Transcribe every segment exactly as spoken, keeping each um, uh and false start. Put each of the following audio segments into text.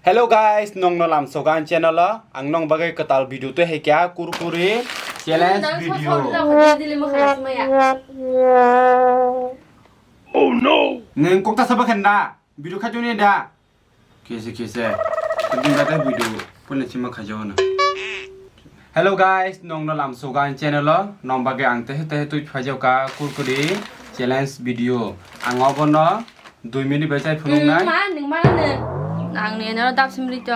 Hello guys, nongno lamsogo ang channel o. Ang nong bagwi kwtal video twi hai kha, kurkure challenge video. Oh no! Neng kokta saba khen da? Video khaijoni da? Kese kese. Tini kata video pun sima khajo na. Hello guys, nongno lamsogo ang channel o. Nong bagwi ang tehe tehe twi phaijago ka kurkure challenge video. Ang obono dui minute bai chai phunuknai. Ma, nung ma nung. Ang ni no dap simri to.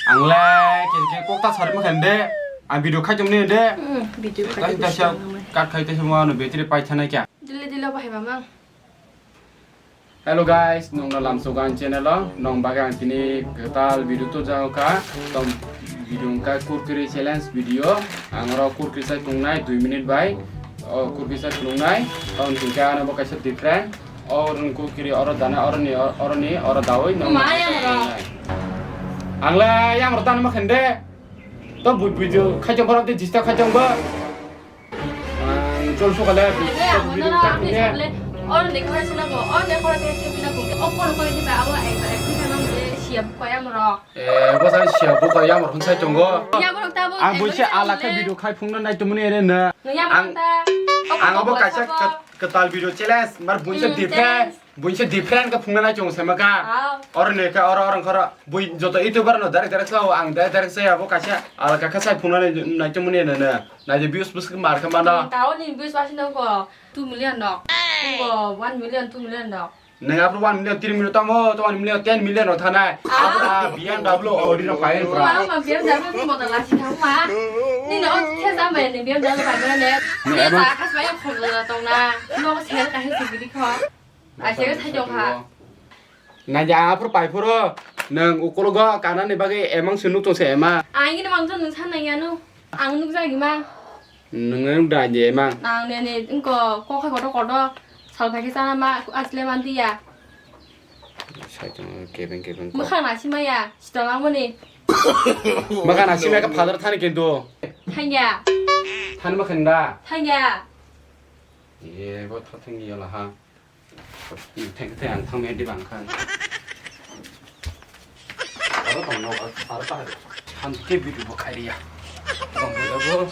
Ang le kese kokta sari ma khen de. Ang video khaijom ni de. Hmm, video khaijom ni de. Kat khai te mo ano battery pai thanai kya. Dile dile bahai mama. Hello guys, nongno lamsogo ang channel o, nong bagwi ang tini kwtal video tubjago ka, tom video wngkha kurkure challenge video, ang oro kurkure chai tongnai dui minute bai, o kurkure chai tongnai, tom hinkhe ano bo kaisa different, o rwng kurkure oro dana, oroni, oroni, oro dawi, nong ang le yang rok tani ma khen de, tom video khaijong borok de disturb khaijong bo. Ang jol sokale. Or ne khora sina ko, or ne khora te sina ko. Okkol ko ni ba abo ek ek ni mang je siap ko ya moro. Eh, bo sa siap bo ko ya moro sai tongo. Ya moro ta bo. Ang buise ala khe video khai phungna nai tumuni ere na. Ang abo kaisa kwtal video challenge mar buise different. Buinse different ka phungna nai chong se maka. Oro ne ka oro oro khoro bui joto YouTuber no direct direct sao ang direct direct saya bo kaisa alka kha sai phungna nai chong mani na na. Nai je views bus mar kha mano. Tao ni views wasi no ko two million no. Ko one million two million no. Nang apro one million three million tamo to one million ten million no thanai. Apro B M W Audi no payen pra. Ma B M W ko motor lasi kha ma. Ni no khe sa mai ni B M W payen ne. Ni ta khas bai khom la tong na. No sel ka he sibiri kho. Ashe thai jong ha. Nai ja aphuru pai phuru nwng ukologo kanani bagwi emang se nuk tong se ema. Ang ini mang thon nwng san nang yanu. Ang nuk jagi mang. Nwng nuk da je emang. Nang ne ne ingko kokha koto koto sal phai khe sana ma asle man tiya. Sai tong kebeng kebeng ko. Mwkhang na simaya sitong ang mani. Mwkhang na simaya ka father thani kento. Thangya. Than mwkhang da. Thangya. Ye bo tha thangya la ha. Theng theng ang thang me di bang khan. Aro tong no aro ta han ke video bo khai ya. Tong bo bo.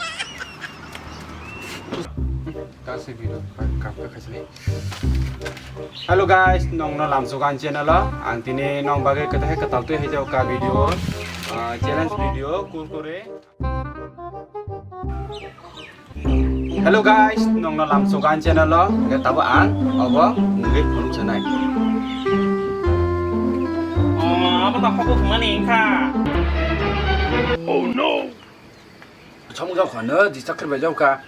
Ka se video ka ka khai sini. Hello guys, nong no lamsogo ang channel o. Ang tini nong bagwi kwtal kwtal twi hai ka video. Ah, challenge video kurkure. Hello guys, nongno lamsogo ang channel o, hingke tabo ang obo nugui phunuk sanai. Oh, abo to hoko humani wngkha. Oh no! Samung jao khano disturb khe bai jao kha.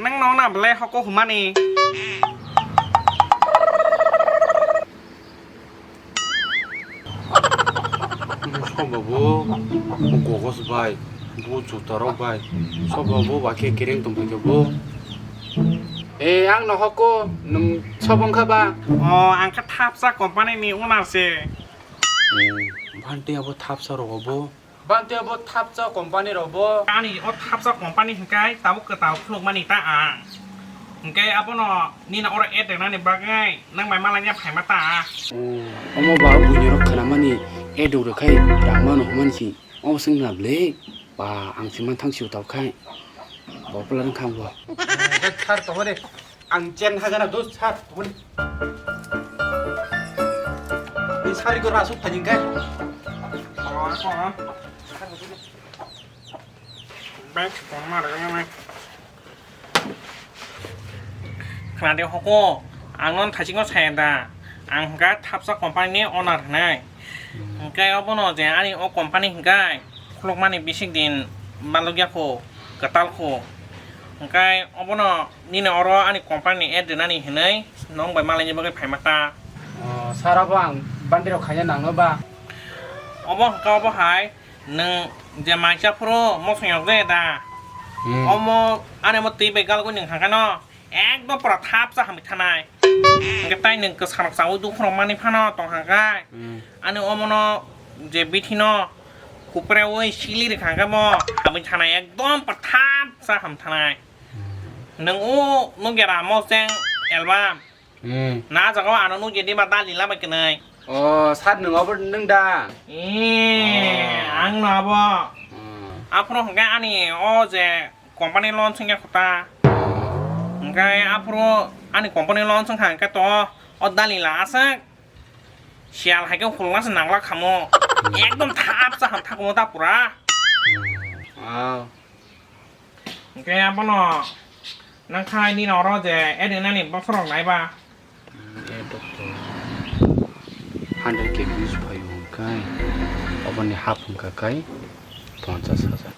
Nang no na belai hoko humani. Soba bo gogos bai, bo juta rok bai, soba bo ba khe kereng tong phaikhe bo. Eh, ang no hoko, nwng sobo wngkha ba? Oh, ang khe Thapsa company ni owner se. Eh, bhante abo Thapsa rogo bo. Bante abo Thapsa company rok bo. Ani o Thapsa company hingkai tabuk kwtal khulukmani ta ang. Hingkai abono nini oro ad rwnani bagwi nang bai malanya phaima ta. Oh, omo ba buini rok khwnamani ad rwkhai rang mano hwnmani si. Omo swngna bwle ba ang se manthang si utal khai. Bo pwla rwngkha ang bo. Sar tongmani. Ang chen hagana dos sar tongmani. Ni sari ko rasuk phajing kai. Bag tongma rwgwlangmai. Khna de hoko, ang non thaichikno saya da. Ang hwnkha Thapsa company ni owner hwnwi. Hwnkhe obono je ani o company hwnkhe khulukmani bisik din balukya kho, kwtal kho. Hwnkhe obono nini oro ani company ni ad rwnani hwnwi nong bai malaini bagwi phaima ta. Oh, sir, abo ang bandi rok khaina nangno ba? Obo hwnkhe obo hai, nwng je maisa phuru mosong yok je da. Hmm. Omo ani mo twi bai galgwi nwng hangkhe no. Ekdom pura Thapsa hamwi thanai. Hwnkhe tai nwng kwsarok chaui dukhu rok manwi phano tong hangkhe. Hmm. Ani omono je bithi no hupre oi sili rwkha hwnkhe mo hamwi thanai ekdom pura Thapsa ham thanai. Hmm. Nwng o nukya ra mo cheng album. Hmm. Na jaga o ano nugya diba dali lama kwnwi. O, sir nwng abo nwng da? Eh, Oh. Ang no abo. Hmm. Aphuru hwnkhe ani o je company launch wngya kho ta. Hwnkhe aphuru ani company launch wngkha hwnkhe to o dali la aswk. Siyal hai khe khulna se nangla khamo. Hmm. Ekdom thap cha ham thakmo ta pura. Hmm. Wow. Hwnkhe abono nang khai nini oro je ad rinani bosorok naiba. Hmm, ad rok to hundred K views phaio hwnkhe oboni half wngkha khai ponchash hajar.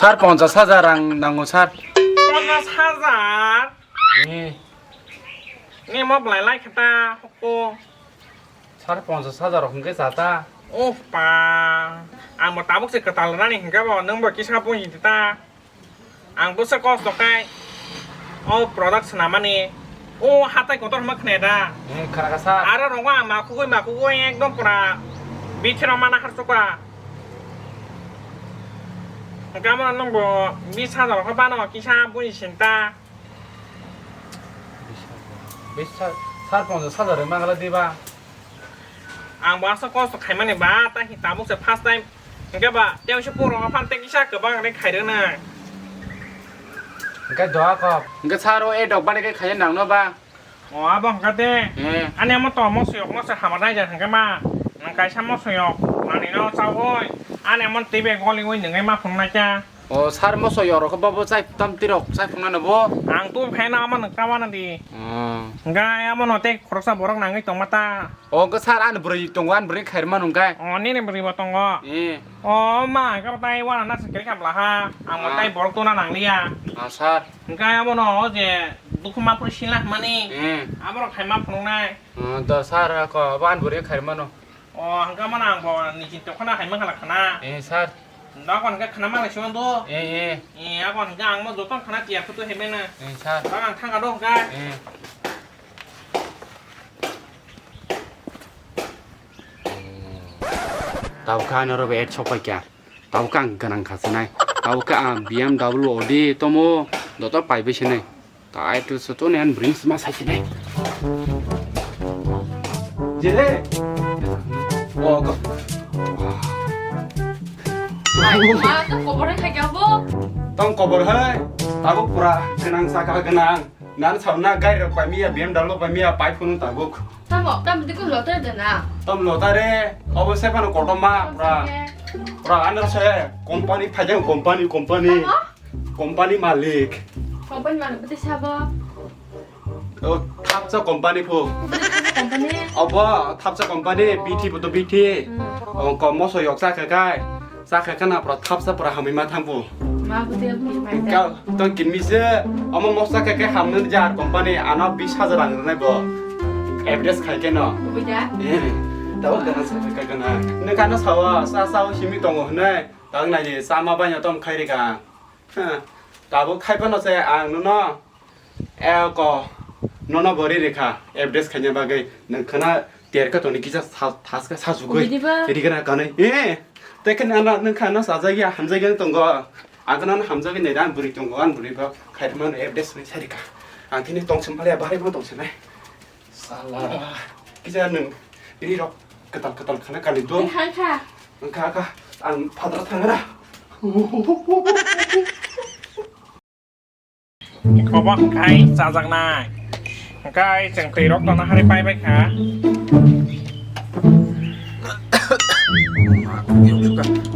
Sir, ponchash hajar rang nango, sir. Ponchash hajar? Eh. Ni mo belai lai kha ta, hoko. Sir, ponchash hajar rok hwnkhe cha ta. Uff, pa. Ang bo tabuk se kwtal rwnani hwnkhe bo, nwng bo kisa buji di ta. Ang bwsa kosto khai o product swnamani o hatai kotor hwnma khna da. Hmm, khna kha sir. Aro rogo ang makhugwi makhugwi ekdom pura bithiro mana harsuka. Hwnkhe amo nwng bo bis hajar khe bano kisa buji sinta. Bis hajar. Bis hajar, sir, ponchash hajar rwmani diba? Ang bo aswk kosto khaimani ba, tei tabuk se first time. Hwnkhe ba, tei se puro ma phan tei kisa kwbang rwkhe khairwknai. Hwnkhe doha kok. Hwnkhe sir o ad rok bani khe khaina nangno ba? O, abo hwnkhe de. Eh. Ani amo to mosiyok no se hamar nai ja hwnkhe ma. Nang kaisa mosiyok manwi no chaui. Ani amo tei bai goliui nwngai ma phunuknai kha. O, sir, moso yorok khe bobo chai tam tirok chai phunuknano bo? Ang tubui phaina amo nwng kama nang di. Oh. Hwnkhe amo no tei khoroksa borok nangwi tongma ta. O, hwnkhe sir, ani bwrwi tongo, ani bwrwi khairma nung khe. O, nini bwrwi bo tongo. Eh. O, ma, hwnkhe bo tai wana na se kwrwi kha bwla ha. Ang bo Ah. tai borok tuna nang liya. Ah, sir. Hwnkhe amo no o je dukhu ma phuru sila hwnmani. Eh. Abo rok khaima phunuknai. Ah, to sir, ako abo ani bwrwi khairma no. O, hwnkhe mano ang bo nijin tongkhana hai mankha khana. Eh, sir. Nokon hwnkhe khana manglai sio do. Eh, eh. Eh, akon hwnkhe ang mo joto khana tiya photo hai mena. Eh, sir. Bang ang thangka do hwnkhe. Eh. Tabuk khe ano robe et sopai kya. Tabuk ang gwnang kha sinai. Tabuk khe ang B M W odi tomo dotor pai bai sinai. Tai tu sutu ni an bring sma sai sini. Jere. Oh, ko. Ai, ma, to kobor hai kya bo? Tong kobor hai. Tabuk pura gwnang saka gwnang. Nan sauna gai rok pai miya, B M W pai miya, pai phunu tabuk. Tamo, tamo dikun lotar de na. Tom lotare, obo se phano kotom ma, Tamo pura. Se. Pura ano se company phajang, company, company. Tamo? Company malik. Company malik bete sabo? O, thapsa company pho. Company? Obo, thapsa company, B T pho to B T. Hmm. O, ko moso yok sa kha kai. Sa kha kana pura thapsa pura hamwi ma thangbo. Ma bete bete mai da. Ka, to kinmi se, omo mosa kha kai hamnani jar company, ano bis hajar rang nai bo. Average khai keno. Bui da? Eh, tabo kana sa kha kana. Ne kana sawa, sa sawa simi tongo hne. Tang nai sama banya tom khai rika. Ha, tabuk khai phano se ang nono, eko, nono bo ri rikha, average khaina bagwi, nwng khana ter ka toni kisa sa-, thaska sasugwi, Obidiba? Ri gana kanwi, eh, tei khe nana nwng khana sajagya, hamjagya tongo, ang khana hamjagwi nai, ang bwrwi tongo, ang bwrwi bo khairokma no average ri sa rikha, ang thini tong sum phalya, bahai ma tong sinai. Sala. Kisa nwng ri rok kwtal kwtal khana kali do. Ri hai kha. Wngkha kha ang phadra thangra. Kobo hwnkhe chajaknai. Hwnkhe chwng twi rok tona hari pai bai kha.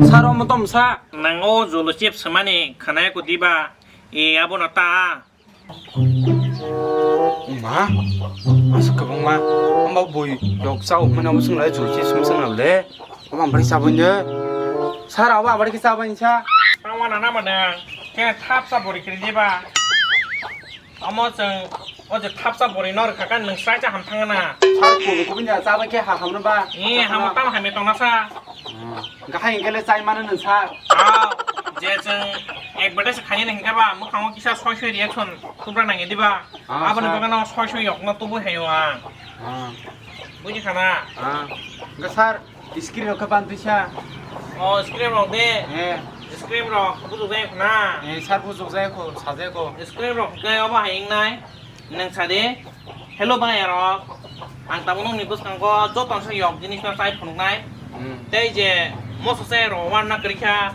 Saro mo tom sa. Nang o jolo chip swmani khwnayaku diba? E abono ta. Ma, aswk kwbangma. Hamba bui rok chao hwnmani abo chwng lai jul se sum sung le. Abo amari chabani de. Sara abo amari khe chabani sa. Tangma nana mane. Khe thapsa bori kiri diba. Amo chwng o je thapsa bori no rwkha khe nwng sai cha ham thangna. Sar kung kubini chaba khe ha hamno ba. Ni ham tam hamya tongna sa. Gahai hwnkhe le chai mano nwng sa. Ah, je chwng advertise khainani hwnkhe ba, mwkhango kisa soi soi reaction tubra nangya diba? Ah, aboni sir. Bagano soi soi yokno tubui hayo ang. Ah. Buji khana? Ah. Hwnkhe sir, screen rok khe ban twi sa. Oh, screen rok de? Eh. Screen rok bujukjak khna? Eh, sir, bujukjak kho, sajak kho. Screen rok hwnkhe obo hai wngnai, nwng sa de. Hello bhai rok, ang tabuk nokni bwskango joto se yok jinis no chai phunuknai. Hmm. Tei je moso chai rok wanna kwrwi kha,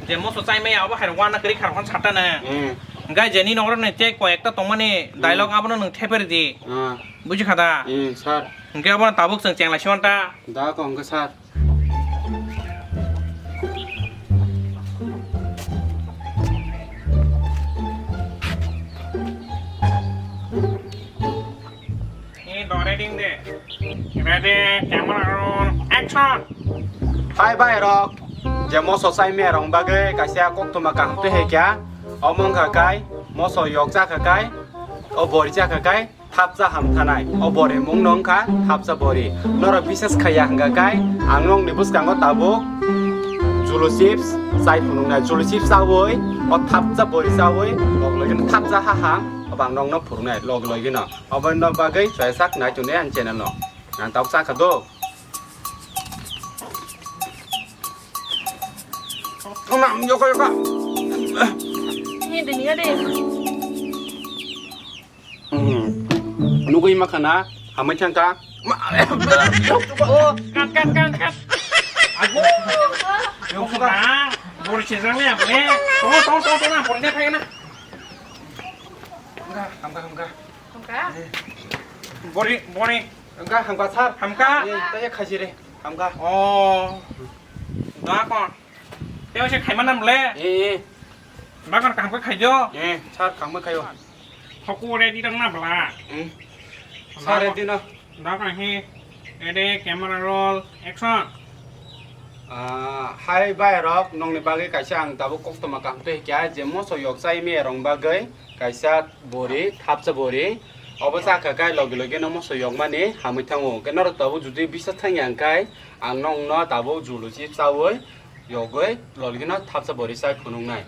je moso chai maya abo hai rok wanna kwrwi kha rok satana. Hmm. Hingke je ni nokro ni tei koi ekta tongmani, hmm, dialogue abono nwng theper di. Ah. Buji kha da? Hmm, sir. Hingke abono tabuk chwng chenglai si manta. Da ko hingke sir. Ni dore ding de. Ready, camera roll, action. Hai bhai rok, je moso chai maya rok bagwi kaisa koktwma kaham twi hai kha. Omo wngkha kai, moso yok cha kha kai, o bori cha kha kai. Thapsa hamthanai. O bori mung no wngkha thapsa bori. Norok bises khaiya hingka kai ang nokni bwskango tabuk Julu chips chai phunuknai. Julu chips chaui o thapsa bori chaui log logi no thapsa ha ham obo ang nokno phunuknai log logi no. Obo no bagwi chwlaisak nai tongdi ani channel no. Ang tabuk cha kha do. Kama, yoka, yoka. Ni de, ni de. Hmm. Nugui ma khana, hamai thang ka. Ma- Oh, cut, cut, cut, cut. Ago. Yoka. Bori sejang le, abre. Tong, tong, tong, tong, bori na, kaya na. Hamka, hamka, hamka. Hamka? Bori, bori. Hamka, hamka, sir. Hamka? Eh, taya khaji re. Hamka. Oh. Da kon. Teo se khaima nam le. Eh, eh. Da kon kaham khe khaijo. Eh, sir, kaham khe khaio. Hoku ready dong na bla. Hmm. Sir, ready na. Da kon hi. Ready, camera roll, action. Ah, hai bhai rok, nongni bagwi kaisa ang tabuk koktoma kaham twi kya je moso yok chai me rong bagwi kaisa bori, thapsa bori. Obo cha kha kai logi logi no moso yok mani hamwi thango. Ke norok tabuk judi bisa thangya hwnkhe ang nongno tabuk julu chips chawi yogwi lolgino thapsa bori chai phunuknai.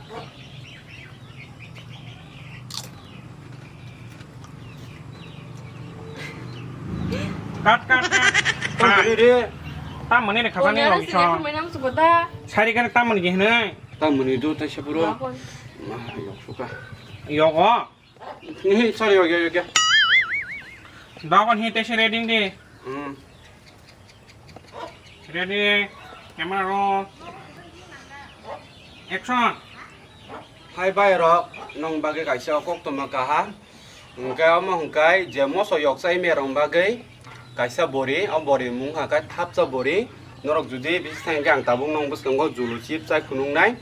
Cut, cut, cut. Tong bini re. Tam mani re khasani logi so. Sari kani tam mani je hinai. Tam mani do tai sapuro. Ma yok suka. Yogo. Ni sorry, yogo, yogo. Dogon hi te sere ding di. Hmm. Ready, camera roll, action. Hai bhai rok, nong bagwi kaisa koktoma kaham. Hwnkhe omo hwnkhe je moso yok chai me rong bagwi kaisa bori, o bori mung hwnkhe thapsa bori. Norok judi bisi thang khe ang tabuk nong bwskango julu chips chai phunuknai.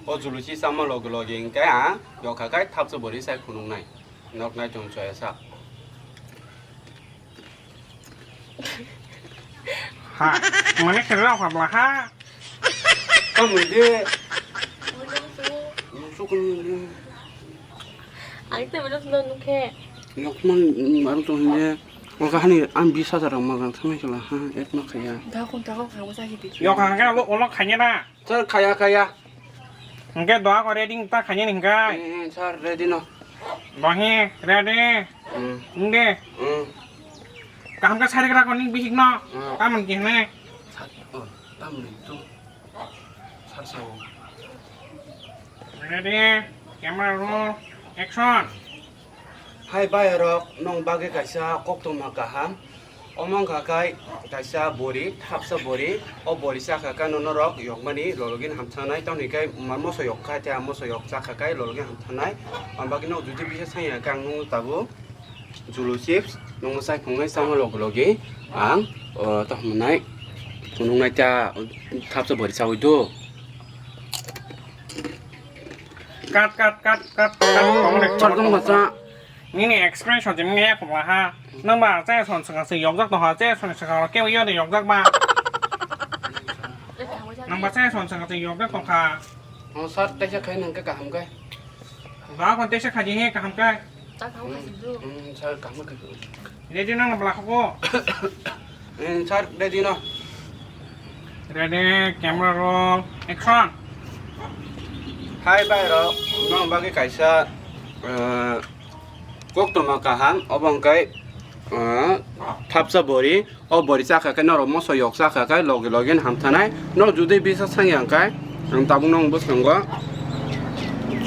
O julu chips chama logi logi hwnkhe ang yok kha khe thapsa bori chai phunuknai. Nok nai tong chaya sa. Ha, mane khe rao phabla ha. Tamo de. Musu kun. Ang te bedo sudah nukhe. Yok man baru tong hinde. Oka hani an bis hajar rang magang thamai kala ha, et ma khaya. Da kun ta ko kha wasa ki. Yok hang ka lo olok khanya na. Sir, khaya, khaya. Hingke doa ko ready ta khanya ni hingkai. Eh, eh, sir, ready no. Dohi, ready. Hmm. Hingde. Hmm. Kaham ka sari kra ko ni bihik no. Hmm. Tamon ki hne. Sir, oh, tamon tu. Sir, sao. Ready, camera roll, action. Hai bhai rok, nong bagwi kaisa koktoma kaham. Omo wngkha khe kaisa bori, thapsa bori. O bori chakha khe no norok yokmani lologin hamthanai, tamoni khe ma moso yok kha, tei a moso yok chakha khe lologin hamthanai. Ang bagwi no judi bisa sanya khe ang nung tabuk julu chips nung chai phungnai, chama log logi ang, o, tongmwnai phunuknai ta thapsa bori chaui do. Cut, cut, cut, cut, cut. Tongmani. Chardon masa. Nini expression je nini ya khobla ha. Nang ba che son saka se yokjak tong ha, che son saka ke yo de yokjak ba. Nang ba che son saka se yokjak tong kha. Oh, sir, teisa khai nang ke kaham kai. Ba kon teisa khaji he kaham kai. Hmm, sir, kaham kai. Ready nang bla ko. Hmm, sir, ready no. Ready, camera roll, action. Hai bhai rok, nong bagwi kaisa, eh, koktoma kaham, obo hwnkhe, eh, thapsa bori, o bori chakha khe norok moso yok chakha khe logi logi no hamthanai. Norok judi bisa sangya hwnkhe, ang tabuk nong bwskango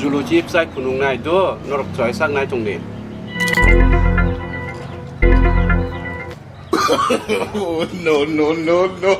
julu chips chai phunuknai do, norok choi saknai tongdi. Oh, no, no, no, no.